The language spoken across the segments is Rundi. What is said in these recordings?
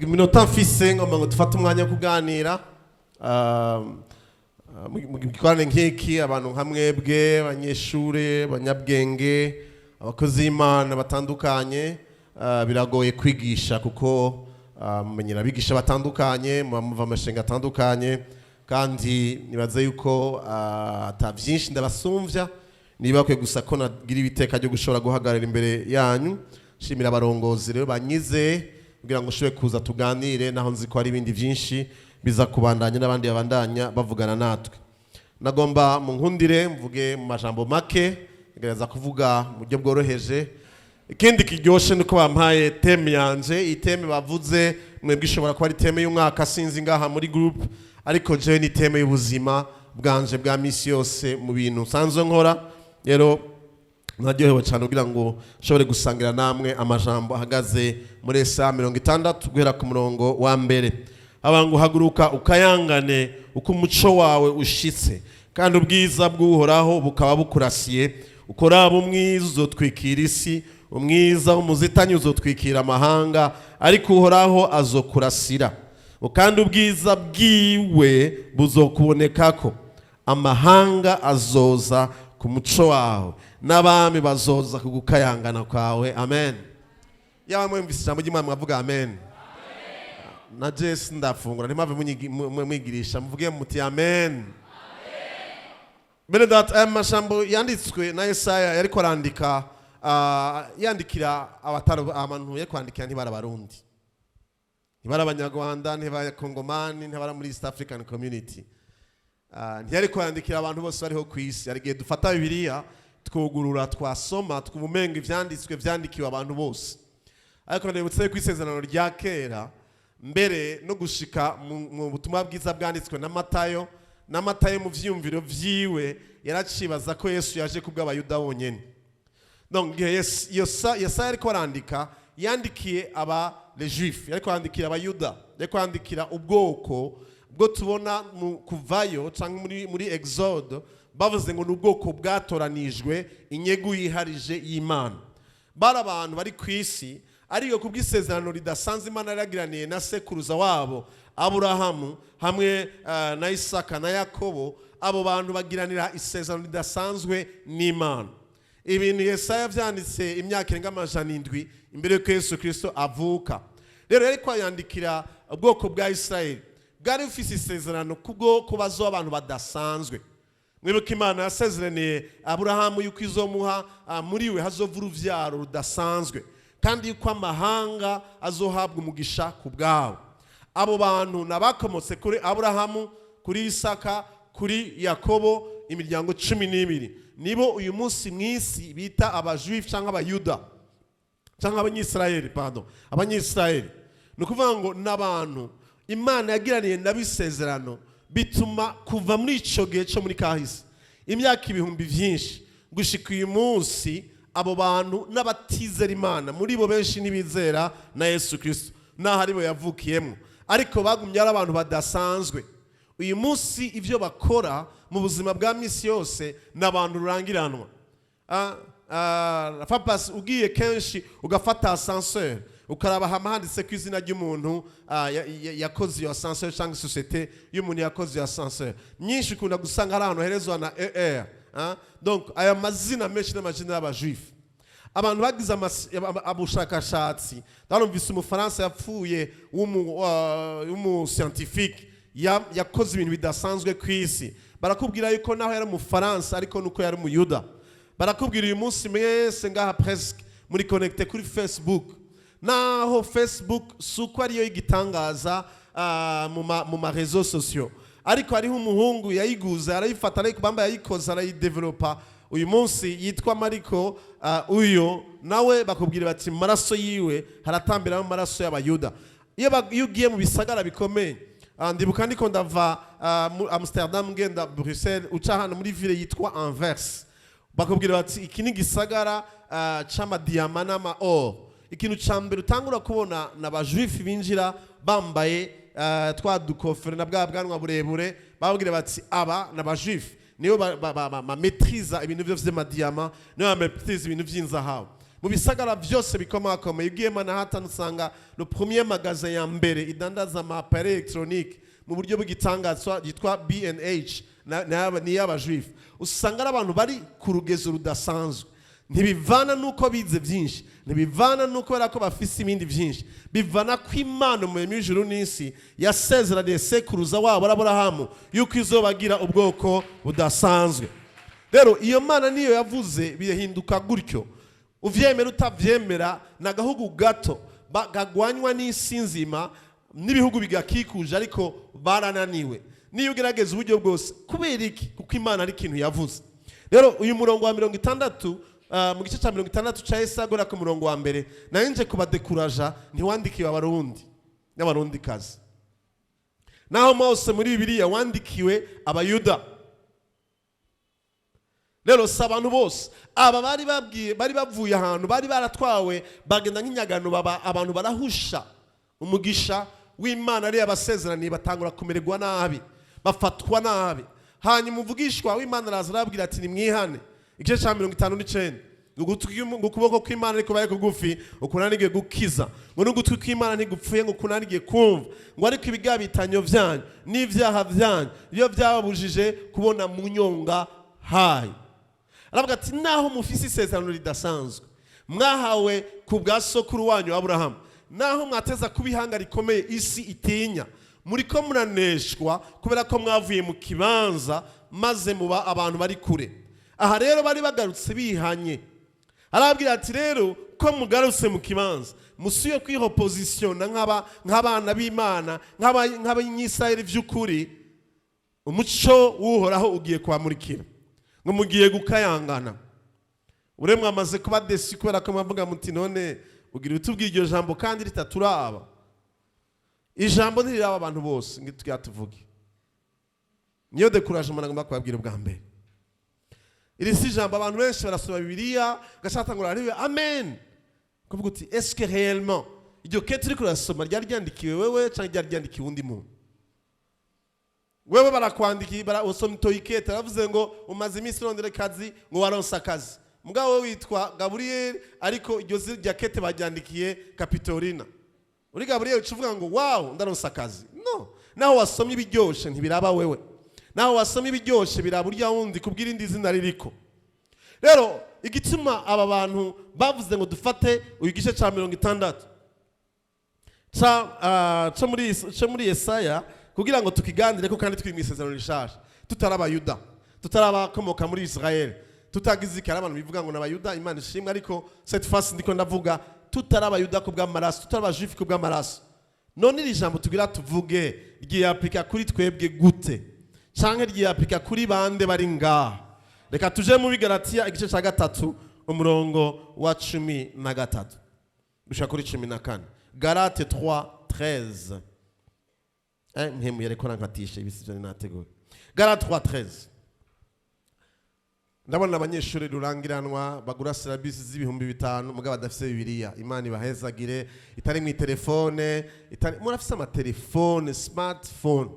Iminota mfise, ngomba ngo dufate umwanya wo kuganira. Mu gikorane nk'iki, abantu nka mwebwe, abanyeshure, abanyabwenge, abakozi b'Imana batandukanye, biragoye kwigisha kuko mumenyera abigisha batandukanye, muba muva amashenga atandukanye, kandi nibaze yuko ata vyinshi ndabasumvya. Niba bakwiye gusa ko nagira ibiteka ryo gushobora guhagarara imbere yanyu. Shimira abarongozi rero banyize kugira ngo ushobore kuza tuganire, naho nzi ko hari ibindi byinshi biza kubandanya n'abandi babandanya bavugana natwe. Nagomba mu nkundire mvuge mu majambo make, ngerageza kuvuga mu buryo bworoheje. Ikindi kiryoshe nuko bampaye thème yanje. Iyi thème bavuze, mwebwe ishobora kuba ari thème y'umwaka, sinzi ngaha muri group, ariko jewe ni thème y'ubuzima bwanje bwa misi yose mu bintu nsanzwe nkora. Rero naryohewe cyane kugira ngo nshobore gusangira namwe amajambo ahagaze muri Yesaya 60, guhera ku murongo wa mbere. Aba ngo: "Haguruka ukayangane, uko umuco wawe ushitse, kandi ubwiza bw'Uhoraho bukaba bukurasiye. Ukoraba umwiza uzotwikira isi, umwiza w'umuzitanyi uzotwikira amahanga, ariko Uhoraho azokurasira, kandi ubwiza bwiwe buzokubonekako. Amahanga azoza ku muco wawe, n'abami bazoza ku gukayangana kwawe." Amen. Yaba mwumvise ijambo ry'Imana, mwavuga amen. Na jesi ndafungura, ntimwave mwigirisha, muvuge muti amen. Bene data, aya majambo yanditswe na Yesaya, yariko arandika, yandikira abatari abantu. Yariko arandikira ntibari Abarundi, ntibari Abanyarwanda, ntibari Abakongomani, ntibari muri East African Community. Ntiyariko yandikira abantu bose bariho ku isi. Hari igihe dufata Bibiliya, twugurura, twasoma, twumva umenga ivyanditswe vyandikiwe abantu bose, ariko ndibutse ko Isezerano rya Kera, mbere no gushika mu butumwa bwiza bwanditswe na Matayo, na Matayo mu vyiyumviro vyiwe yaracibaza ko Yesu yaje kubw'Abayuda bonyene. Donc igihe Yesaya ariko arandika, yandikiye aba les juifs, yariko yandikira Abayuda, yariko yandikira ubwoko bwo tubona mu Kuvayo cyangwa muri Exode, bavuze ngo ni ubwoko bwatoranijwe, inyegu yiharije y'Imana. Bari abantu bari ku isi, ariko kubw'isezerano ridasanzwe Imana yaragiraniye na sekuruza wabo Aburahamu hamwe na Isaka na Yakobo, abo bantu bagiranira isezerano ridasanzwe n'Imana. Ibintu Yesaya vyanditse imyaka irenga 700 imbere y'uko Yesu Kristo avuka. Rero yariko yandikira ubwoko bwa Isirayeli bwari bufise isezerano kubwo ko bazoba abantu badasanzwe. Mwibuke Imana yasezeraniye Aburahamu yuko izomuha, muri we hazova uruvyaro rudasanzwe, kandi yuko amahanga azohabwa umugisha ku bwabo. Abo bantu nabakomotse kuri Aburahamu, kuri Isaka, kuri Yakobo, imiryango 12, nibo uyu munsi mu isi bita Abajuifu cyangwa Abayuda cyangwa Abanyisirayeli, pardon, Abanyisirayeli. Ni ukuvuga ngo n'abantu Imana yagiraniye nabo isezerano, bituma kuva muri icyo gihe cyo muri kahise, imyaka ibihumbi byinshi, gushika uyu munsi, abo bantu n'abatizera Imana muri bo benshi ntibizera na Yesu Kirisito n'aho ari bo yavukiyemo, ariko bagumye ari abantu badasanzwe. Uyu munsi ibyo bakora mu buzima bwa misi yose ni abantu rurangiranwa. Fapasi ugiye kenshi ugafata ascenseur, ukaraba hama handitse ku izina ry'umuntu yakoze iyo ascenseur, cyangwa société y'umuntu yakoze iyo ascenseur. Myinshi ukunda gusanga hari ahantu herezwa na ER. Donc aya mazina menshi n'amazina y'Abajuifu. Abantu bagize ubushakashatsi, ndarumvise Umufaransa yapfuye w'umu scientifique yakoze ibintu bidasanzwe ku isi, barakubwira yuko naho yari Umufaransa, ariko nuko yari Umuyuda. Barakubwira uyu munsi mwese ngaha presque muri connecté kuri Facebook, naho Facebook si uko ariyo y'igitangaza mu ma réseaux sociaux, ariko hariho umuhungu yayiguze, arayifata, arayibamba, yayikoze, arayidevelopa, uyu munsi yitwa Mariko. Uyo nawe bakubwira bati mu maraso yiwe haratambiramo amaraso y'Abayuda. Iyo ugiye mu bisagara bikomeye, ndibuka ndiko ndava mu Amsterdam ngenda Bruxelles, uca ahantu muri ville yitwa Anvers, bakubwira bati iki ni igisagara c'amadiyama n'ama or. Ikintu ca mbere utangura kubona ni Abajuifu binjira bambaye twa dukofero na bwa bwanwa burebure. Bababwira bati aba ni Abajuifu, nibo bamaîtriza ibintu vyose vy'amadiyama, nibo bamaîtriza ibintu vy'inzahabu. Mu bisagara byose bikomakomeye, ugiye Manhattan usanga le premier magasin ya mbere idandaza ama appareil électronique mu buryo bw'igitangaza yitwa B&H, ni iy'abajuifu. Usanga ari abantu bari ku rugezo rudasanzwe. Ntibivana nuko bize byinshi, ntibivana nuko kubera ko bafise ibindi byinshi, bivana ko Imana umuremyi w'ijuru n'isi yasezeraniye sekuruza wabo Aburahamu yuko izobagira ubwoko budasanzwe. Rero iyo Mana niyo yavuze, birahinduka gutyo. Uvyemera utavyemera, ni agahugu gato kagwanywa n'isi nzima n'ibihugu bigakikuje, ariko barananiwe niyo ugerageza uburyo bwose. Kubera iki? Kuko Imana ari ikintu yavuze. Rero uyu murongo wa 60, mu gice cya 60 cya Yesaya guhera ku murongo wa mbere, nari nje kubadekuraja. Ntiwandikiwe Abarundi n'Abarundikazi, naho mose muri Bibiliya wandikiwe Abayuda. Rero si abantu bose. Aba bari babwiye, bari bavuye ahantu bari baratwawe, bagenda nk'inyagano, baba abantu barahusha umugisha w'Imana ari yabasezeraniye, batangura kumererwa nabi, bafatwa nabi. Hanyuma umuvugishwa w'Imana araza arababwira ati: "Nimwihane." Igice cya 59, ngo ukuboko kw'Imana ariko bari kugufi ukunanigiye gukiza, ngo n'ugutwi kw'Imana ntigupfuye ngo kunanigiye kumva, ngo ariko ibigabitanyo vyanyu n'ivyaha vyanyu iyo byababujije kubona mu nyonga hayo. Aravuga ati: "Naho mufise isezerano ridasanzwe mwahawe ku bwa sokuru wanyu Aburahamu, naho mwateza kuba ihanga rikomeye isi itinya, muriko muraneshwa kubera ko mwavuye mu kibanza maze muba abantu bari kure." Aha rero bari bagarutse bihanye. Arababwira ati: "Rero ko mugarutse mu kibanza, musuye kwirepositionna nk'abana b'Imana, nk'Abanyisirayeli by'ukuri, umuco w'Uhoraho ugiye kubamurikira, ngo mugiye gukayangana." Ure mwamaze kuba déçus kubera ko mwavuga muti: "None ugira utubwira iryo jambo kandi ritaturaba." Ijambo ntiriraba abantu bose. Ngo tujya tuvuge, niyo découragement nagomba kubabwira ubwa mbere. Iri si ijambo abantu benshi barasoma Bibiliya, ugashatangura ariwe amen, kuvuga uti: "Est-ce que réellement iryo kete uriko urasoma ryari ryandikiwe wewe cyangwa ryari ryandikiwe undi muntu?" Wewe barakwandikiye, usoma itoyikete, baravuze ngo umaze iminsi urondera akazi, ngo waronse akazi. Mugabo wowe witwa Gaburiyeli, ariko iryo zina rya kete baryandikiye Kapitorina. Uri Gaburiyeli, uca uvuga ngo: "Wow, ndaronse akazi"? No, naho wasomye ibiryoshe ntibiraba wewe, naho wasomye ibiryoshe biraba urya wundi kubw'irindi zina ririko. Rero igituma aba bantu bavuze ngo dufate uyu gice cya 60 ca muri Yesaya kugira ngo tukiganire ko kandi turi mu Isezerano Rishasha, tutari Abayuda, tutari abakomoka muri Israel, tutagize ikara. Abantu bivuga ngo n'Abayuda, Imana ishimwe, ariko cette fois ndiko ndavuga tutari Abayuda ku bw'amaraso, tutari Abajuifu ku bw'amaraso. None iri jambo tugira tuvuge ryiyapika kuri twebwe gute, canke ryiyapika kuri bande bari ngaha? Reka tuje mu Bigaratiya igice cya 3, umurongo wa 13 gushika kuri 14. Galates 3 13. Mpemu yariko rankatisha ibisivyo nateguye. Galates 3 13. Ndabona abanyeshuri rurangiranwa bagura syllabus z'ibihumbi 5, mugabo badafise Bibiliya. Imana ibahezagire. Itari mu telefone, itari murafise amatelefone, smartphone,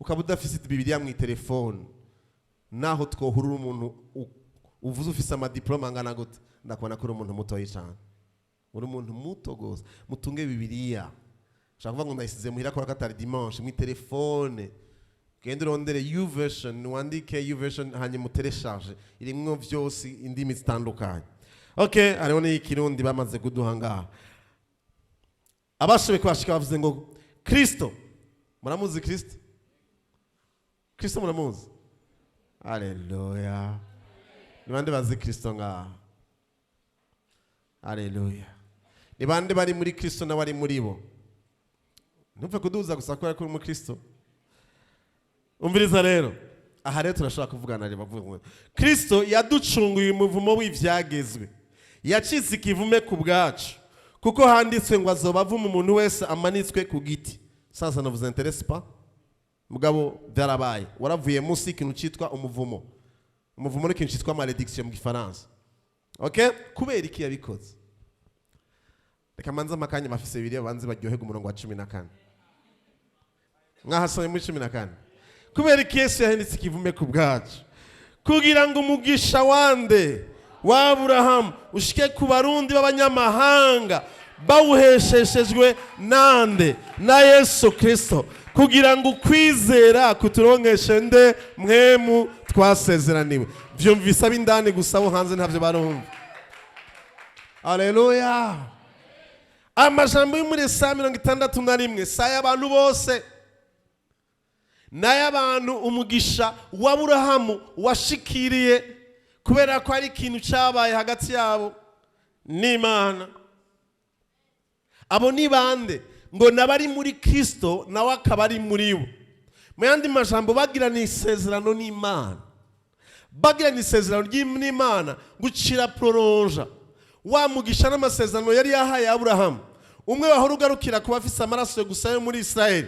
ukaba udafise Bibiliya mu telefone. Naho twohurura umuntu uvuze ufise amadiplome angana gute, ndakubona ko uri umuntu mutoyi cyane, uri umuntu muto gose. Mutunge Bibiliya. Ushaka kuvuga ngo ndayisize muhira kubera ko atari dimanche, mu telefone genda urondere YouVersion, wandike YouVersion, hanyuma utélécharge, irimwo vyose, indimi zitandukanye. Okay, hariho n'iy'ikirundi bamaze kuduha ngaha. Abashoboye kuhashika bavuze ngo: "Kristo muramuzi? Kristo, Kristo muramuzi? Aleluya! Ni bande bazi Kristo ngaha? Aleluya! Ni bande bari muri Kristo n'abari muri bo?" Ntupfe kuduza gusa kubera ko uri muri Kristo. Umviriza rero, aha rero turashobora kuvugana. Rero bavuga ngo: "Kristo yaducunguye umuvumo w'ivyagezwe, yacitse ikivume ku bwacu, kuko handitswe ngo azoba avuma umuntu wese amanitswe ku giti." Sasa ne vous intéresse pas, mugabo byarabaye. Waravuye munsi y'ikintu cyitwa umuvumo. Umuvumo ni ikintu cyitwa malédiction mu Gifaransa. Okay, kubera iki yabikoze? Reka manze amakanya bafise bibiri banze baryoherwe. Umurongo wa 14, mwahasomye muri 14: "Kubera iki Yesu yahindutse ikivume ku bwacu? Kugira ngo umugisha wande Wa Aburahamu ushike ku Barundi b'abanyamahanga, bawuhesheshejwe nande? Na Yesu Kristo, kugira ngo ukwizera kuturonkeshe nde? Mpwemu twasezeraniwe. Vyumvise ab'indani gusa, abo hanze ntavyo barumva. Aleluya! Amajambo yo muri Yesaya 61 si ay'abantu bose, n'ay'abantu umugisha w'Aburahamu washikiriye kubera ko hari ikintu cyabaye hagati yabo n'Imana. Abo ni bande? Ngo n'abari muri Kristo, nawe akaba ari muri bo. Mu yandi majambo, bagirana isezerano n'Imana, bagirana isezerano n'Imana, gucira prolonja wa mugisha n'amasezerano yari yahaye Aburahamu, umwe wahora ugarukira kuba afise amaraso gusa yo muri Israel,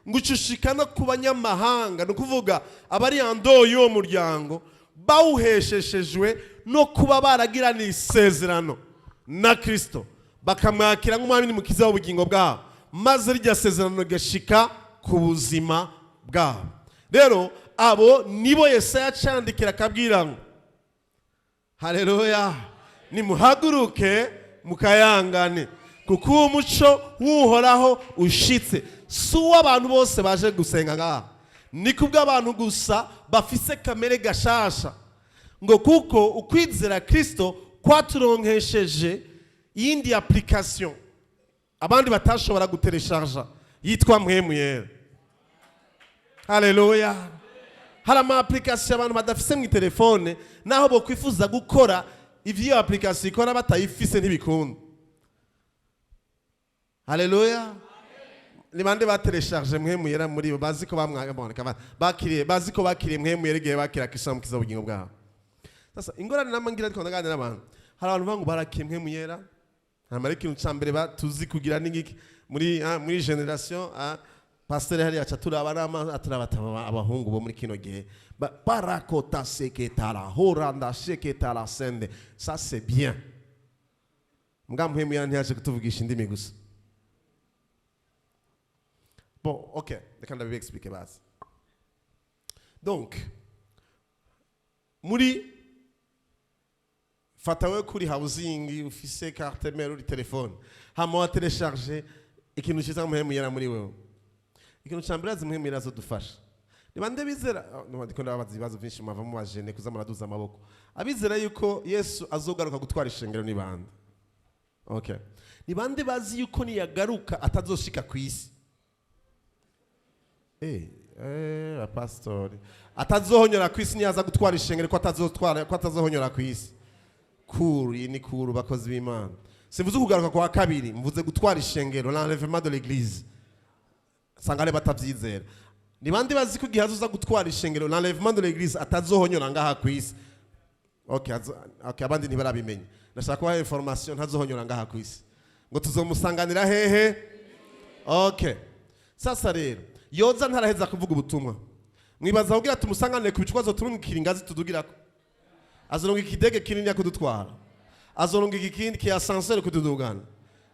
ngo ucushika no ku banyamahanga, ni ukuvuga abari en dehors y'uwo muryango, bawuhesheshejwe no kuba baragirana isezerano na Kristo, bakamwakira nk'umwami n'umukiza w'ubugingo bwabo, maze rirya sezerano rigashika ku buzima bwabo. Rero abo nibo Yesaya acandikira, akabwira ngo: "Haleluya, nimuhaguruke mukayangane, kuko uwo muco w'Uhoraho ushitse." Si uw'abantu bose baje gusenga ngaha, ni kubw'abantu gusa bafise kamere gashasha, ngo kuko ukwizera Kristo kwaturonkesheje iyindi application abandi batashobora gutereshaja, yitwa Mpwemu Yera. Haleluya! Hari ama application abantu badafise mu telefone, naho bokwifuza gukora ivyo iyo application ikora, batayifise ntibikunda. Haleluya! Ni bande bateresharje Mpwemu Yera muri bo, bazi ko bamwaboneka, bakiriye, bazi ko bakiriye Mpwemu Yera igihe bakira Kristo mukiza ubugingo bwabo? Sasa ingorane nama ngira, ariko ndaganira n'abantu, hari abantu bavuga ngo barakiye Mpwemu Yera. Hanyuma ikintu cya mbere tuzi kugira ni ngiki muri génération, pasteur hariya aca turaba n'amaso, aturaba ati: "Abahungu bo muri kino gihe barakota seketara horanda seketara sende." Ça, c'est bien. Mbwa Mpwemu Yera ntiyaje kutuvugisha indimi gusa. Bon, ok, reka ndabibi explique basi. Donc muri fata we kuri housing, ufise carte mère uri telefone, hama watelecharge ikintu cyiza, Mpwemu Yera muri wewe. Ikintu cya mbere azi Mpwemu Yera azodufasha ni bande bizera? Oh, no, ndiko ndababaza ibibazo byinshi, mwava mubajene kuza muraduza amaboko. Abizera yuko Yesu azogaruka gutwara ishengero ni bande? Okay, ni bande bazi yuko niyagaruka atazoshika ku isi? Pastori atazohonyora ku isi, niyaza gutwara ishengero, ko atazotwara, ko atazohonyora ku isi. Kuru iyi ni kuru, bakozi b'Imana. Simvuze ukugaruka kwa kabiri, mvuze gutwara ishengero, l'enlèvement de l'église. Sanga ari batavyizera. Ni bande bazi ko igihe azoza gutwara ishengero, l'enlèvement de l'église, atazohonyora ngaha ku isi? Okay, okay, abandi ntibarabimenya. Ndashaka kubaha information: ntazohonyora ngaha ku isi, ngo tuzomusanganira hehe? Okay, sasa rero yoza ntaraheza kuvuga ubutumwa, mwibaza kugira tumusanganire ku bicu, azoturungikira ingazi tudugirako, azoronga ikidege kinini kudutwara, azoronga ikindi ki ascenseur kutudugana?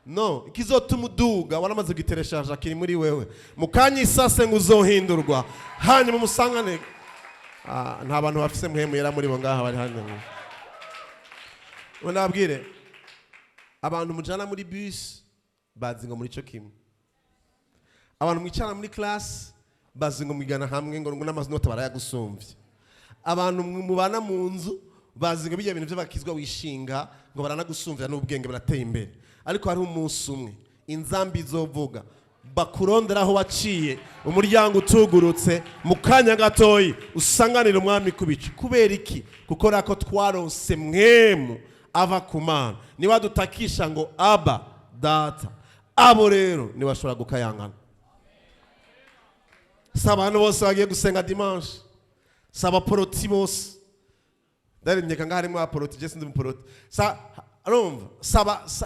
No ikizotuma uduga waramaze kugitereshaje, kiri muri wewe. Mu kanya isase ngo uzohindurwa, hanyuma umusangane. Ah, nta bantu bafise Mpwemu Yera muri bo ngaha bari hano. Ngo nabwire abantu mujana muri bus, bazi ngo muri cyo kimwe. Abantu mwicara muri classe, bazi ngo mwigana hamwe, ngo n'amanota barayagusumvye. Abantu mubana mu nzu, bazi ngo bijya bintu by'abakizwa wishinga, ngo baranagusumvira n'ubwenge, barateye imbere. Ariko hariho umunsi umwe inzambi izovuga, bakurondera aho waciye, umuryango utugurutse, mu kanya gatoyi usanganira umwami ku bicu. Kubera iki? Kuko rako twaronse Mpwemu ava ku Mana, niba dutakisha ngo: "Aba, Data." Abo rero ntibashobora gukayangana. Si abantu bose bagiye gusenga dimanche, si abaporoti bose. Ndarimyeka ngaho harimo abaporoti, je sindi umuporoti. Sa urumva,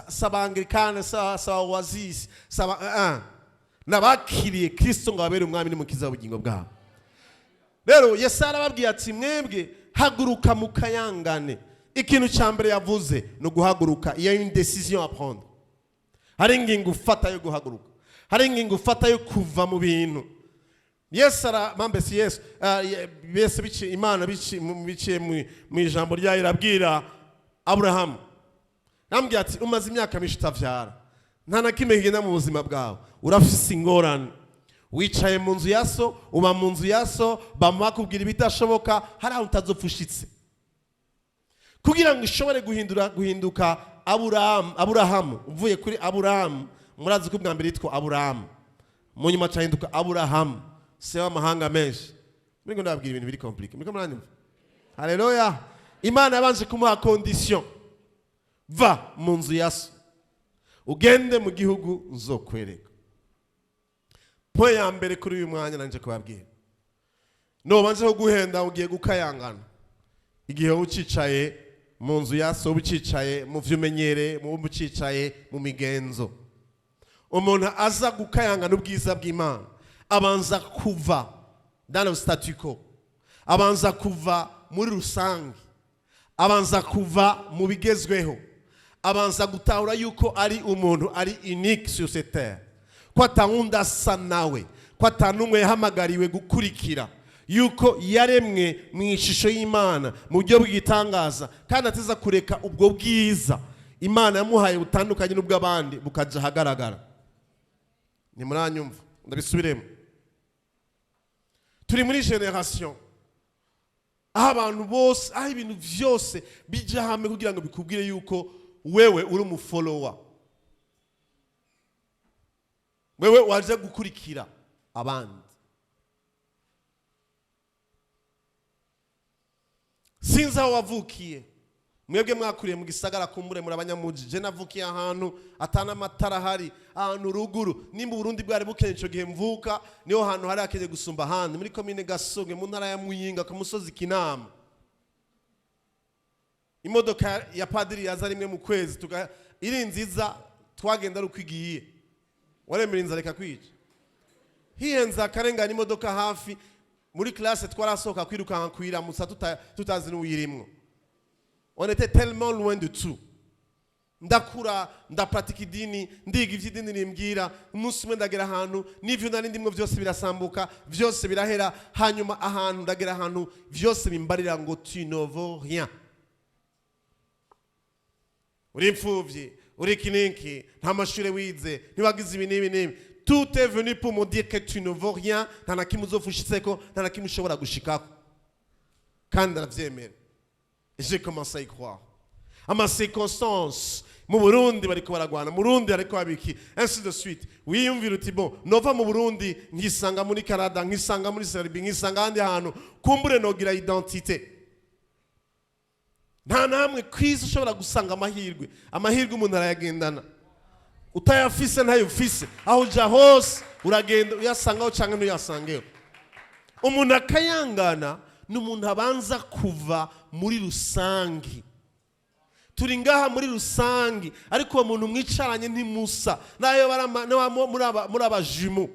saba anglikane, saba wazisi, saba nabakiriye Kristo ngo ababere umwami n'umukiza w'ubugingo bwabo. Rero Yesu arababwiye ati: "Mwebwe haguruka mukayangane." Ikintu cya mbere yavuze ni uguhaguruka. Iyo une décision à prendre, hari ingingo ufata yo guhaguruka, hari ingingo ufata yo kuva mu bintu. Yesu ara si Yesu, Yesu biciye, Imana biciye mu ijambo ryayo irabwira Aburahamu. Yambwiye ati: "Umaze imyaka myinshi utavyara, nta na kimwe kigenda mu buzima bwawe, urafise ingorane, wicaye mu nzu ya so, uba mu nzu ya so, bamuha kubwira ibidashoboka, hari aho utazopfa ushitse." Kugira ngo ishobore guhindura, guhinduka Aburahamu, Aburahamu uvuye kuri Aburahamu. Murazi ko ubwa mbere yitwa Aburahamu, mu nyuma acahinduka Aburahamu, se w'amahanga menshi. Muriko ndababwira ibintu biri compliqué, muriko muranyumva? Haleluya! Imana yabanje kumuha condition: "Va mu nzu ya so, ugende mu gihugu nzokwereka." Point ya mbere kuri uyu mwanya nanje kubabwira, nobanje kuguhenda, ugiye gukayangana igihe wowe ucicaye mu nzu ya so, ucicaye mu vyo umenyereye, mu ucicaye mu migenzo. Umuntu aza gukayangana ubwiza bw'Imana abanza kuva dans le statu quo, abanza kuva muri rusange, abanza kuva mu bigezweho, abanza gutahura yuko ari umuntu ari unique sur cette terre, ko atawundi asa nawe, ko atanumwe yahamagariwe gukurikira, yuko yaremwe mu ishusho y'Imana mu buryo bw'igitangaza, kandi ateza kureka ubwo bwiza Imana yamuhaye butandukanye n'ubw'abandi bukaja ahagaragara. Ntimuranyumva? Ndabisubiremo. Turi muri génération aho abantu bose, aho ibintu byose bijya hamwe kugira ngo bikubwire yuko wewe uri umu follower, wewe waje gukurikira abandi. Sinzi aho wavukiye. Mwebwe mwakuriye mu gisagara, kumbure muri abanyamuji. Je navukiye ahantu atana amatara ahari, ahantu ruguru. Nimba Uburundi bwari bukenye ico gihe mvuka, niho hantu hari hakenye gusumba ahandi, muri komine Gasonge, mu ntara ya Muyinga, ku musozi Kinama. Imodoka ya padiri yaza rimwe mu kwezi, tuga iri nziza, twagenda ari uko igiye. Waremera inzara ikakwica, hihenze akarengana imodoka hafi muri classe, twarasohoka kwirukanka kuyiramutsa tutazi n'uwirimwo. On était tellement loin de tout. Ndakura, ndapratika idini, ndiga ivy'idini rimbwira. Umunsi umwe ndagera ahantu n'ivyo nari ndimwo vyose birasambuka, vyose birahera. Hanyuma ahantu ndagera, ahantu vyose bimbarira ngo: "Tu ne vaux rien, uri imfuvyi, uri ikiniki, nta mashure wize, ntiwagize ibi n'ibi n'ibi." Tout est venu pour me dire que tu ne vaux rien, nta na kimwe uzofushitseko, nta na kimwe ushobora gushikako. Kandi ndavyemera. J'ai commencé à y croire. Ama circonstances mu Burundi, bariko baragwana mu Burundi, ariko babiki, ainsi de suite. Wiyumvira uti: "Bon, nova mu Burundi nkisanga muri Canada, nkisanga muri Serbie, nkisanga ahandi hantu, kumbure nogira identité." Nta namwe ku isi ushobora gusanga amahirwe. Amahirwe umuntu arayagendana, utayafise ntayo ufise. Aho uja hose uragenda uyasangaho cyangwa ntuyasangeho. Umuntu akayangana ni umuntu abanza kuva muri rusangi. Turi ngaha muri rusangi, ariko uwo muntu mwicaranye ntimusa nayo muri abajumeaux.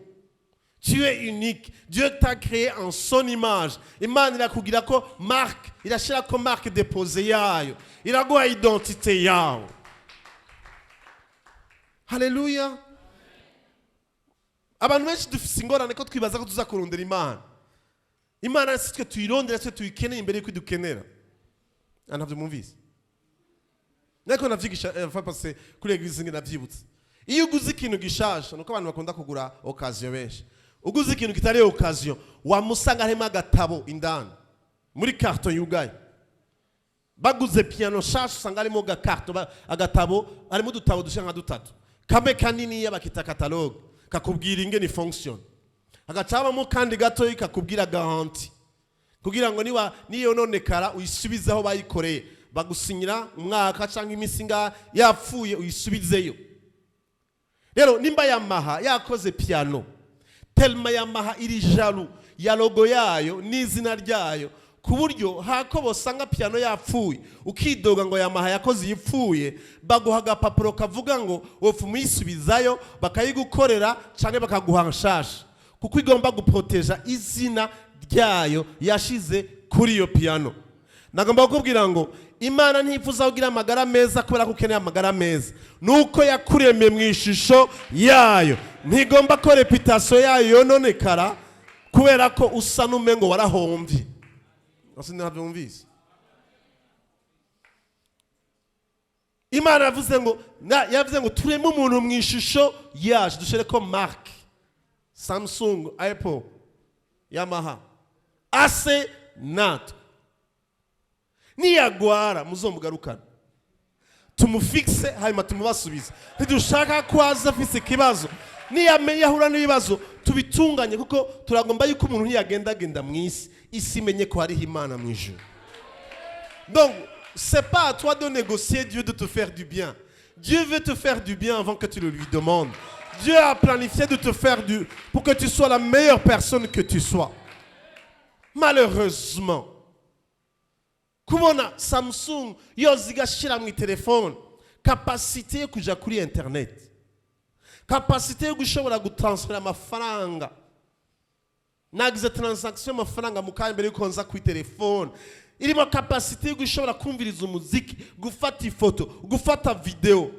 Tu es unique. Dieu t'a créé en son image. Imana irakugira ko marque, irashyira ko marque déposée yayo, iraguha identité yawe. Haleluya! Abantu benshi dufise ingorane ko twibaza ko tuza kurondera Imana. Imana si twe tuyirondera, twe tuyikeneye imbere y'uko idukenera. Ah, ntabyo mwumvise? Nako navyigisha passé kuri église nge navyibutse. Iyo uguze ikintu gishasha, nuko abantu bakunda kugura occasion benshi, uguze ikintu kitari occasion, wamusanga harimo agatabo indani muri carton yugaye. Baguze piano shasha, usanga harimo gakarto, agatabo, harimo udutabo dushya nka dutatu. Kamwe kaniniya bakita catalogue, kakubwira ingene fonction, hagacabamo kandi gatoyi kakubwira garantie, kugira ngo niba niyo nonekara uyisubize aho bayikoreye, bagusinyira umwaka cyangwa iminsi ingahe, yapfuye uyisubizeyo. Rero nimba Yamaha yakoze piano, tellement Yamaha iri jaloux ya logo yayo n'izina ryayo, ku buryo hako bosanga piano yapfuye ukidoga ngo Yamaha yakoze iyipfuye, baguha agapapuro kavuga ngo wopfa umuyisubizayo bakayigukorera cyangwa bakaguha nshasha, kuko igomba guproteja izina ryayo yashize kuri iyo piano. Nagomba kukubwira ngo Imana ntifuza kugira amagara meza kubera ko ukeneye amagara meza, nuko yakuremye mu ishusho yayo. Ntigomba ko réputation yayo yononekara kubera ko usa n'umengo warahombye. Ese ntabyo wumvise? Imana yavuze ngo yavuze ngo tureme umuntu mu ishusho yacu, dushire ko marque Samsung, Apple, Yamaha, ase natwe. Niyagwara muzomugarukana, tumufixe, hanyuma tumubasubize. Ntidushaka ko aza afise ikibazo. Niyamenye ahura n'ibibazo, tubitunganye, kuko turagomba yuko umuntu ntiyagendagenda mu isi, isi imenye ko hariho Imana mu ijuru. Donc c'est pas à toi de négocier Dieu de te faire du bien. Dieu veut te faire du bien avant que tu le lui demandes. Dieu a planifié de te faire du pour que tu sois la meilleure personne que tu sois. Malheureusement, kubona Samsung yoza igashira mu telefone capacité yo kuja kuri internet, capacité yo gushobora gutransfera amafaranga, nagize transaction y'amafaranga mu kanya mbere yuko nza kuri telefone, irimo capacité yo gushobora kumviriza umuziki, gufata ifoto, gufata video,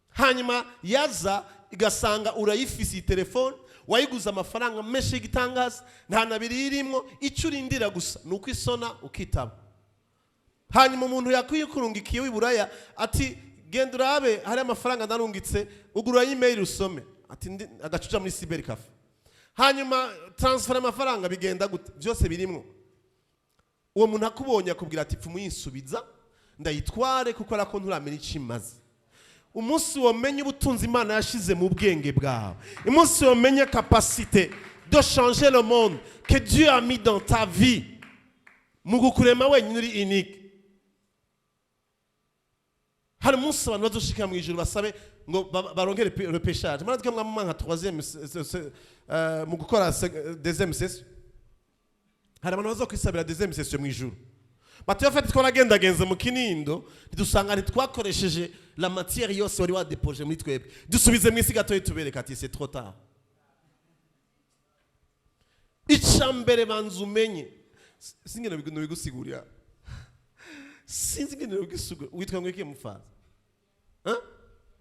hanyuma yaza igasanga urayifise iyi telefone wayiguze amafaranga menshi y'igitangaza, nta nabiri irimo. Icyo urindira gusa ni uko isona ukitaba. Hanyuma umuntu yakwiye kurungikiye w'iburaya ati: "Genda urabe hari amafaranga ndarungitse, ugura email usome." Ati agacuca muri cyber café, hanyuma transfer amafaranga bigenda gute, byose birimwo. Uwo muntu akubonye akubwira ati: "Pfuma uyinsubiza ndayitware, kuko arako nturamenya icyo imaze." Umunsi wamenye ubutunzi Imana yashize mu bwenge bwawe, umunsi wamenye capacité de changer le monde que Dieu a mis dans ta vie, mu kukurema wenyine uri unique. Hari umunsi abantu bazoshika mu ijuru basabe ngo baronke repêchage. Murazi ko mwamuma nka troisième mu gukora deuxième session. Hari abantu bazokwisabira deuxième session mu ijuru, bati: "Bafite twaragendagenze mu Kinindo, ntidusanga, ntitwakoresheje la matière yose wari wadepoje muri twebwe, dusubize mu isi gatoya tubereka." Ati: "C'est trop tard." Icya mbere banza umenye, singene bigusigurira, sinzi ingene bigusigurira. Witwa ngo iki, mufaza? Hein?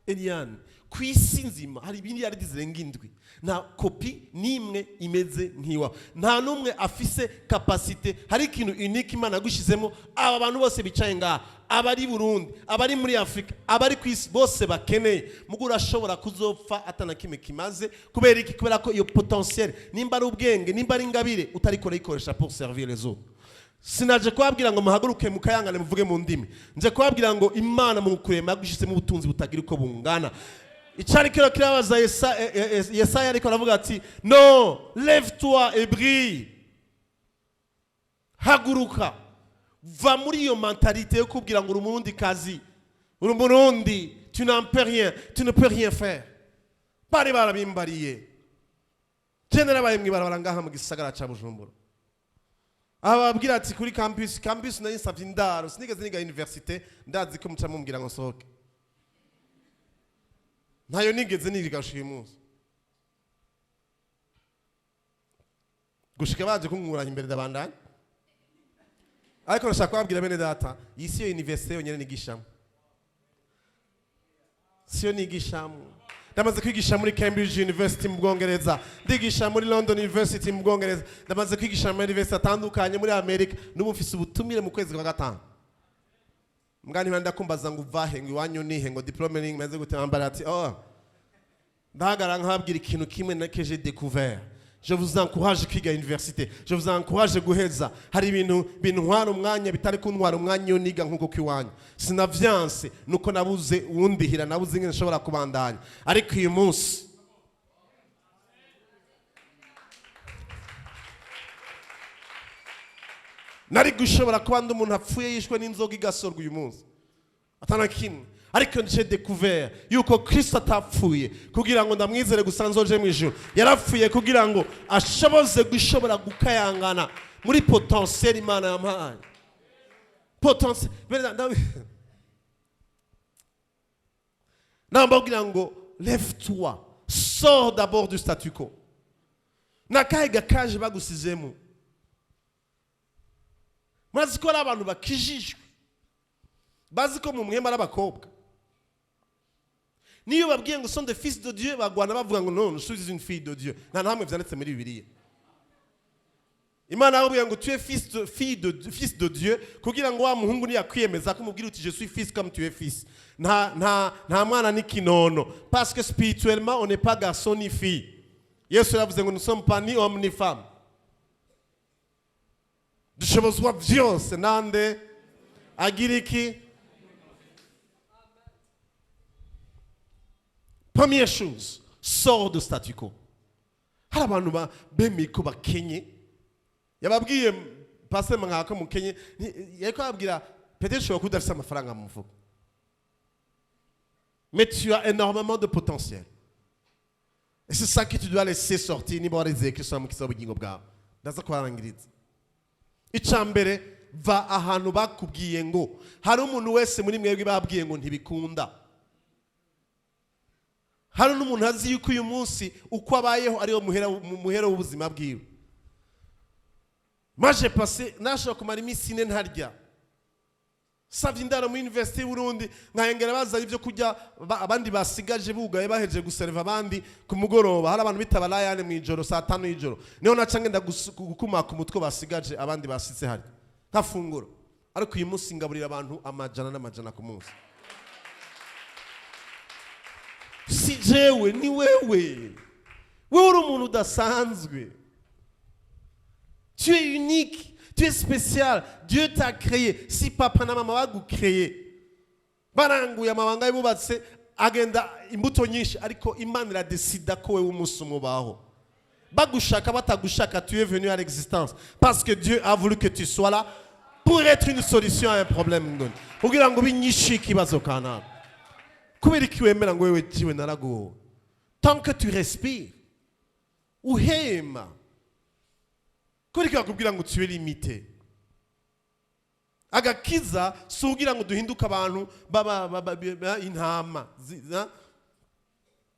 Eliane. Ku isi nzima hari ibindi zirenga 7, nta kopi n'imwe imeze nk'iwawe, nta n'umwe afise capacité. Hari ikintu unique Imana yagushizemo. Aba bantu bose bicaye ngaha, abari Burundi, abari muri Afurika, abari ku isi bose bakeneye mugo, urashobora kuzopfa atana kimwe kimaze. Kubera iki? Kubera ko iyo potentiel, nimba ari ubwenge, nimba ari ingabire, utariko urayikoresha pour servir les autres. Sinaje kubabwira ngo muhaguruke mukayangane muvuge mu ndimi. Nje kubabwira ngo Imana mu kurema yagushyizemo ubutunzi butagira uko bungana. Icyari kiro kirabaza Yesaya, ariko aravuga ati: "No, lève toi et brille." Haguruka, va muri iyo mentalité yo kubwira ngo uri Umurundi kazi, uri Umurundi, tu n'en peux rien, tu ne peux rien faire. Bari barabimbariye. Je narabaye mw'ibarabara ngaha mu gisagara ca Bujumbura. Ababwira ati kuri campus nayo nsavye indaro, sinigeze niga université, ndazi ko muca mumbwira ngo nsohoke. Ntayo nigeze niga gushika uyu munsi, gushika baje kunkuranya imbere, ndabandanya. Ariko ndashaka kubabwira, bene data, iyi si yo université yonyene nigishamo, siyo nigishamo. Ndamaze kwigisha muri Cambridge University mu Bwongereza, ndigisha muri London University mu Bwongereza, ndamaze kwigisha muri university atandukanye muri Amerika. N'ubu mfise ubutumire mu kwezi kwa gatanu. Mbwa niba ndakumbaza ngo uvahe, ngo iwanyu nihe, ngo diplôme ni maze gute, mbara ati: "Oh." Ndahagarara nkababwira ikintu kimwe na que j'ai découvert. Je vous encourage kwiga université, je vous encourage guheza. Hari ibintu bintwara umwanya bitari kuntwara umwanya iyo niga nk'uko kw'iwanyu. Sinavyanse, nuko nabuze uwundihira, nabuze ingene nshobora kubandanya. Ariko uyu munsi nari gushobora kuba ndi umuntu apfuye yishwe n'inzoga igasorwa uyu munsi atana kimwe. Ariko j'ai découvert yuko Kristo atapfuye kugira ngo ndamwizere gusa nzoje mu ijuru. Yarapfuye kugira ngo ashoboze gushobora gukayangana muri potentiel Imana yampaye. Potentiel, bene, ndababwira ngo lève toi, sors d'abord du statu quo. Nakahe gakaje bagusizemo? Murazi ko ari abantu bakijijwe bazi ko mu mwema ari abakobwa. Niyo babwiye ngo sont des fils de Dieu, bagwana bavuga ngo: "Non, je suis une fille de Dieu." Nta na hamwe vyanditse muri Bibiliya. Imana yakubwiye ngo tu es fils de, fille de, fils de Dieu, kugira ngo wa muhungu niyakwiyemeza ko umubwira uti: "Je suis fils comme tu es fils." Nta mwana n'ikinono, parce que spirituellement, on n'est pas garçon ni fille. Yesu yavuze ngo nous sommes pas ni homme ni femme. Dushobozwa byose nande agira iki? Première chose, sors de statu quo. Hari abantu bemeye ko bakenye. Yababwiye pase mwaka mukenye, yariko ababwira: peut-être ushobora kuba udafise amafaranga mu mufuko, mais tu as énormément de potentiel et c'est ça que tu dois laisser sortir. Niba warizeye Kristo amukiza ubugingo bwawe, ndaza kubarangiriza. Icya mbere, va ahantu bakubwiye ngo. Hari umuntu wese muri mwebwe babwiye ngo ntibikunda? Hari n'umuntu azi yuko uyu munsi uko abayeho ariwo mu muhero w'ubuzima bwiwe? Maje pase nashobora kumara iminsi 4 ntarya. Savye indaro muri université y'Uburundi, nkahengera bazanye ibyo kurya abandi basigaje bugaye, bahejeje guserva abandi ku mugoroba. Hari abantu bitaba layane mu ijoro, saa 5 y'ijoro, niho naca ngenda gukumaka umutwe basigaje, abandi basitse hari nkafungura. Ariko uyu munsi ngaburira abantu amajana n'amajana ku munsi. Si jewe, ni wewe. Wewe uri umuntu udasanzwe. Tu es unique, tu es spécial. Dieu t'a créé. Si papa na mama bagukreye, baranguye amabanga yubatse, agenda imbuto nyinshi, ariko Imana iradesida ko wewe umunsi umwe ubaho. Bagushaka, batagushaka, tu es venu à l'existence parce que Dieu a voulu que tu sois là pour être une solution à un problème donné, kugira ngo binyishe ikibazo kanaka. Kubera iki wemera ngo wewe jiwe naragowe? Tant que tu respires, uhema, kubera iki bakubwira ngo tu es limité? Agakiza si ugira ngo duhinduke abantu baba intama.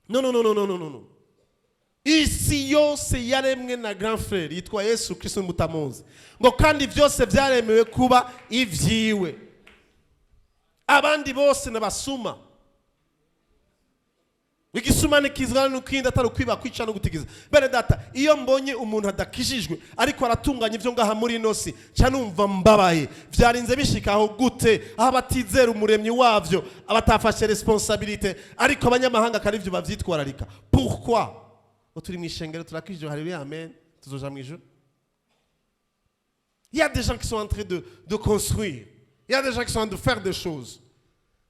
Non, non, non, non, non, non, non. Isi yose yaremwe na grand frère yitwa Yesu Kristo mutamuzi, ngo kandi byose byaremewe kuba ivyiwe. Abandi bose n'abasuma. Igisuma ntikizana n'ukindi atari ukwiba, kwica no gutigiza. Bene data, iyo mbonye umuntu adakijijwe ariko aratunganya ibyo ngaha muri ino si, nca numva mbabaye. Byarinze bishika aho gute, aho abatizera umuremyi wavyo, abatafashe responsabilité, ariko abanyamahanga akari ivyo bavyitwararika? Pourquoi? Ngo turi mu ishengero, turakijijwe, haleluya, amen, tuzoja mu ijuru. Il y a des gens qui sont en train de construire. Il y a des gens qui sont en train de faire des choses.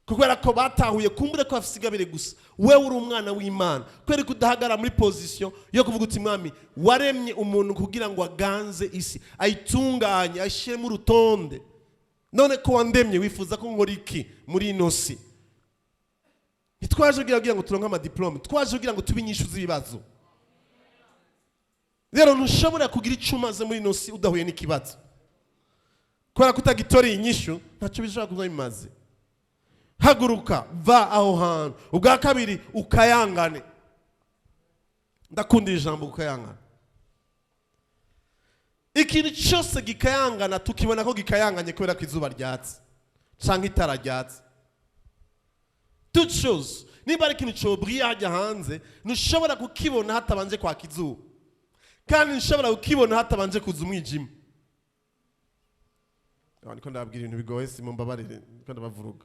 Kubera ko batahuye kumbure ko bafise ingabire gusa. Wewe uri umwana w'Imana. Kubera ko udahagarara muri position yo kuvuga uti: "Mwami, waremye umuntu kugira ngo aganze isi, ayitunganye, ayishyiremo urutonde. None ko wandemye, wifuza ko nkora iki muri ino si?" Ntitwaje kugira ngo turonke amadiplome, twaje kugira ngo tube inyishu z'ibibazo. Rero ntushobora kugira icyo umaze muri ino si udahuye n'ikibazo, kubera ko utagitoreye inyishu ntacyo bishobora kuba bimaze. Haguruka, va aho hantu. Ubwa kabiri, ukayangane. Ndakunda ijambo ukayangana. Ikintu cyose gikayangana tukibona ko gikayanganye kubera ko izuba ryatse cyangwa itara ryatse. Toute chose, niba ari ikintu cobriye hajya hanze, ntushobora kukibona hatabanje kwaka izuba, kandi ntushobora kukibona hatabanje kuza umwijima. Aho niko ndababwira ibintu bigoye, simumbabarire, niko ndabavuruga.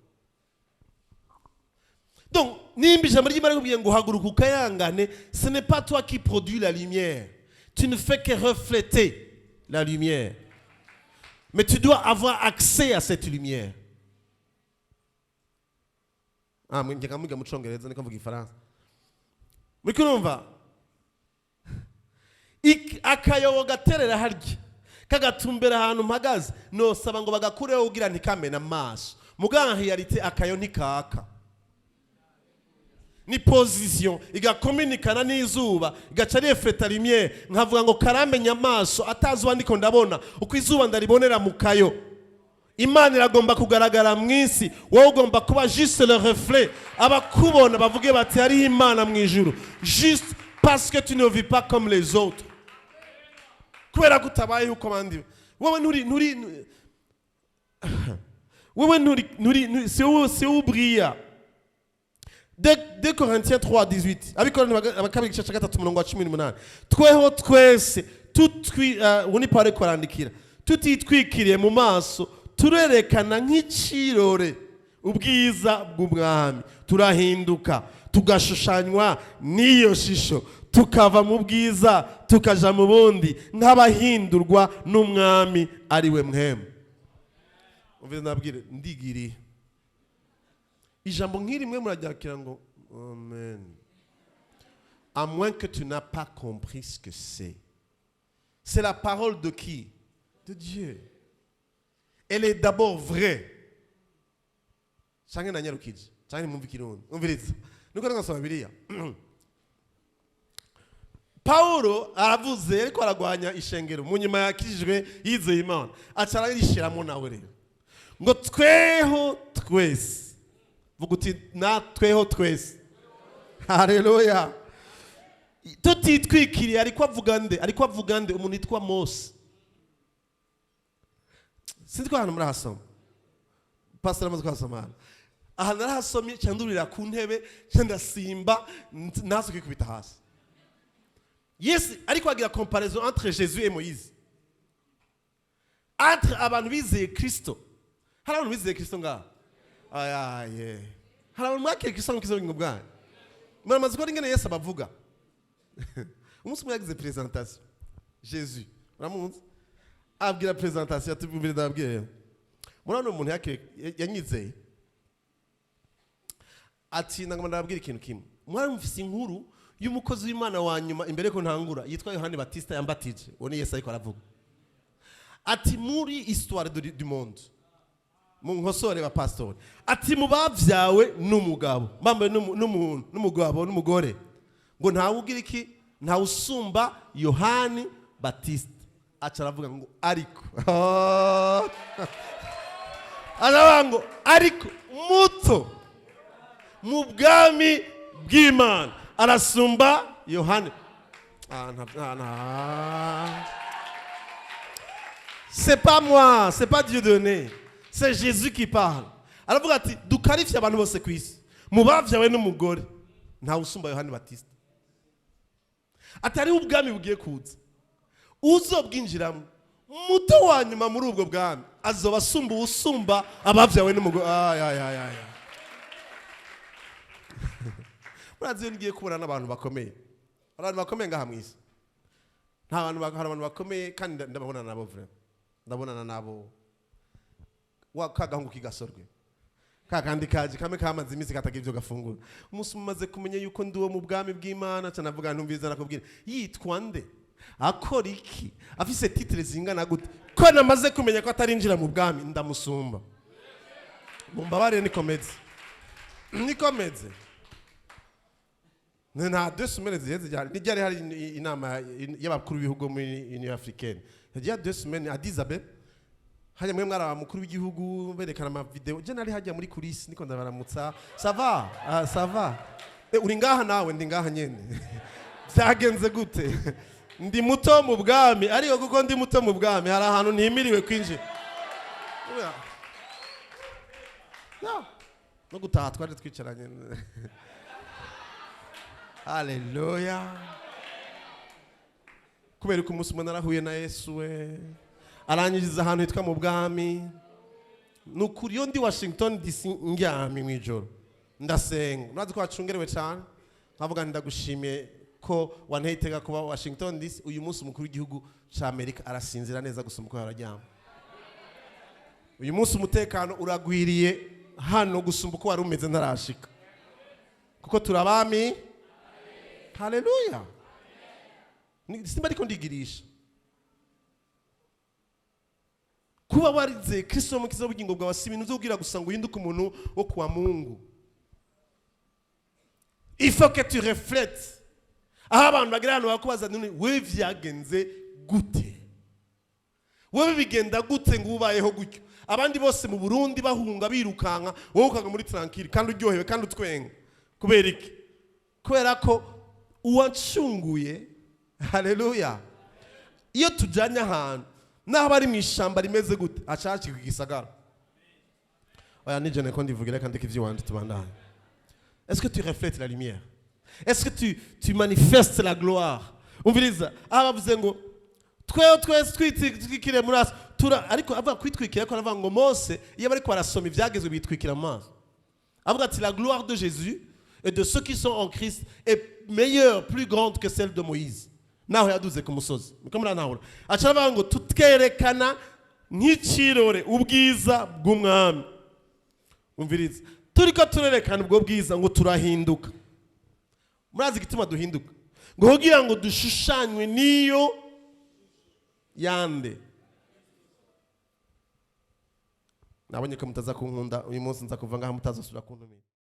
Donc nimba ijambo ry'Imana rikubwiye ngo haguruka ukayangane, ce n'est pas toi qui produis la lumière, tu ne fais que refléter la lumière, mais tu dois avoir accès à cette lumière. Ah, njya mwiga mu Congereza, niko mvuga Ifaransa, muriko urumva. Akayobo gaterera harya kagatumbera ahantu mpagaze, nosaba ngo bagakureho kugira ntikamene amaso. Muganga, réalité, akayo ntikaka, ni position igakominikana n'izuba, igaca refleta lumière. Nkavuga ngo karamenya amaso atazi uwa ndiko ndabona, uko izuba ndaribonera mu kayo. Imana iragomba kugaragara mu isi, wowe ugomba kuba juste le reflet. Abakubona bavuge bati: "Hariho Imana mu ijuru", juste parce que tu ne vis pas comme les autres, kubera ko utabayeho uko abandi. Wowe nturi wowe nturi si wowe ubriya. 2 Corinthiens 3, 18, Abakorinto bakabiri, igice cya 3, umurongo wa 18: "Tweho twese Tutwi ubu ni Pawulo ariko arandikira, tutitwikiriye mu maso, turerekana nk'icirore ubwiza bw'Umwami, turahinduka tugashushanywa n'iyo shisho, tukava mu bwiza tukaja mu bundi, nk'abahindurwa n'Umwami ari we Mpwemu. Umve nabwire, ndigiriye ijambo nk'iri mwe muraryakira ngo amen, à moins que tu n'as pas compris ce que c'est. C'est la parole de qui? De Dieu. Elle est d'abord vraie. Canke nanyarukije, canke nimwumve Ikirundi. Umviriza, nuko ngasoma Bibiliya, Pawulo aravuze, ariko aragwanya ishengero mu nyuma yakijijwe, yizeye Imana, aca ararishiramo nawe rero ngo tweho twese. Vuga uti na tweho twese. Haleluya! Tutitwikiriye, ariko avuga nde? Ariko avuga nde? Umuntu yitwa Mose. Sinzi ko ahantu murahasoma, pastor amaze kuhasoma hano. Aha narahasomye, nca ndurira ku ntebe, nca ndasimba nazo kwikubita hasi. Yesu ariko agira comparaison entre Jésus et Moïse, entre abantu bizeye Kristo. Hari abantu bizeye Kristo ngaha? Ayaye, hari abantu mwakiriye Kristo mukiza ubugingo bwanyu? Muramaze kubona ingene Yesu abavuga. Umunsi umwe yagize présentation, Jésus uramuzi, abwira présentation ati: "Mbere ndababwira rero, murabona umuntu yakiriye, yanyizeye." Ati: "Nagomba ndababwira ikintu kimwe. Mwari mufise inkuru y'umukozi w'Imana wa nyuma imbere ko ntangura, yitwa Yohani Batista, yambatije." Uwo ni Yesu ariko aravuga. Ati: "Muri histoire du monde, mu nkosore ba pastori," ati, "mu bavyawe n'umugabo bambaye n'umuntu n'umugabo n'umugore, ngo ntawe ugira iki, ntawe usumba Yohani Batista." Aca aravuga ngo ariko, aravuga ngo ariko muto mu bwami bw'Imana arasumba Yohani. Ah, nta. C'est pas moi, c'est pas Dieudonné, c'est Jésus qui parle. Aravuga ati: "Dukarifye abantu bose ku isi, mu bavyawe n'umugore ntawe usumba Yohani Batista." Ati: "Hariho ubwami bugiye kuza, uzobwinjiramo muto wa nyuma muri ubwo bwami azoba asumba uwusumba abavyawe n'umugore." Ay, ay, ay, ay. Murazi iyo ngiye kubona n'abantu bakomeye, hari abantu bakomeye ngaha mu isi. Nta bantu hari abantu bakomeye kandi ndababona nabo, vraiment ndabonana nabo. Wa kagahungu kigasorwe ka kandi kaje kamwe kamaze iminsi katagira ibyo gafungura, umunsi umaze kumenya yuko ndi uwo mu bwami bw'Imana, ca navuga: "Ntumviza, nakubwira, yitwa nde, akora iki, afise titre zingana gute, ko namaze kumenya ko atarinjira mu bwami, ndamusumba." Mumbabarire, nikomeze, nikomeze. Nta 2 semaines ziheze ryari nijyari hari inama y'abakuru b'ibihugu muri Union africaine, yagiye 2 semaines Addis Abeba. Hajya mwe mwari abamukuru w'igihugu berekana ama vidéo, je nari hajya muri coulisses niko ndabaramutsa: "Ça va?" "Ah, ça va." "Uri ngaha nawe?" "Ndi ngaha nyene." "Byagenze gute?" "Ndi muto mu bwami, ariko kuko ndi muto mu bwami, hari ahantu ntimiriwe kwinjira." Oya. No. No gutaha twari twicaranye. Haleluya! Kubera ko umunsi umwe narahuye na Yesu, we arangiriza ahantu hitwa mu bwami. Ni ukuri, iyo ndi Washington DC ndyamye mu ijoro ndasenga, murazi ko hacungerewe cyane, nkavuga nti: "Ndagushimiye ko wanteye iteka kuba Washington DC uyu munsi. Umukuru w'igihugu cya Amerika arasinzira neza gusumba uko yararyama. Uyu munsi umutekano uragwiriye hano gusumba uko wari umeze ntarashika, kuko turabami." Haleluya! Simba ariko ndigirisha kuba warizeye Kristo mukiza w'ubugingo bwawe, si ibintu uzobwira gusa ngo uhinduke umuntu wo kuwa Mungu. Il faut que tu reflètes. Aho abantu bagira ahantu bakubaza: "None wewe vyagenze gute? Wewe bigenda gute ngo ubayeho gutyo, abandi bose mu Burundi bahunga birukanka, wowe ukaga muri tranquille kandi uryohewe kandi utwenga? Kubera iki?" Kubera ko uwacunguye, haleluya, iyo tujyanye ahantu naho bari mu ishyamba rimeze gute, aca hacika igisagara. Oya, nijene ko ndivugira, reka ndeke iby'iwanje tubandanye. Est-ce que tu reflètes la lumière? Est-ce que tu manifestes la gloire? Umviriza, aha bavuze ngo Twewe twese twitwikiriye muri maso tura, ariko avuga kwitwikira ko aravuga ngo Mose iyo bariko barasoma ivyagezwe bitwikira mu maso. Avuga ati la gloire de Jésus et de ceux qui sont en Christ est meilleure, plus grande que celle de Moïse naho yaduze ku musozi. Niko muranahura. Aca aravuga ngo tutwerekana nk'ikirore ubwiza bw'umwami. Umviriza, turiko turerekana ubwo bwiza, ngo turahinduka. Murazi igituma duhinduka? Ngo kugira ngo dushushanywe n'iyo yande. Nabonye ko mutaza kunkunda uyu munsi, nza kuva ngaha mutazosubira kuntumira.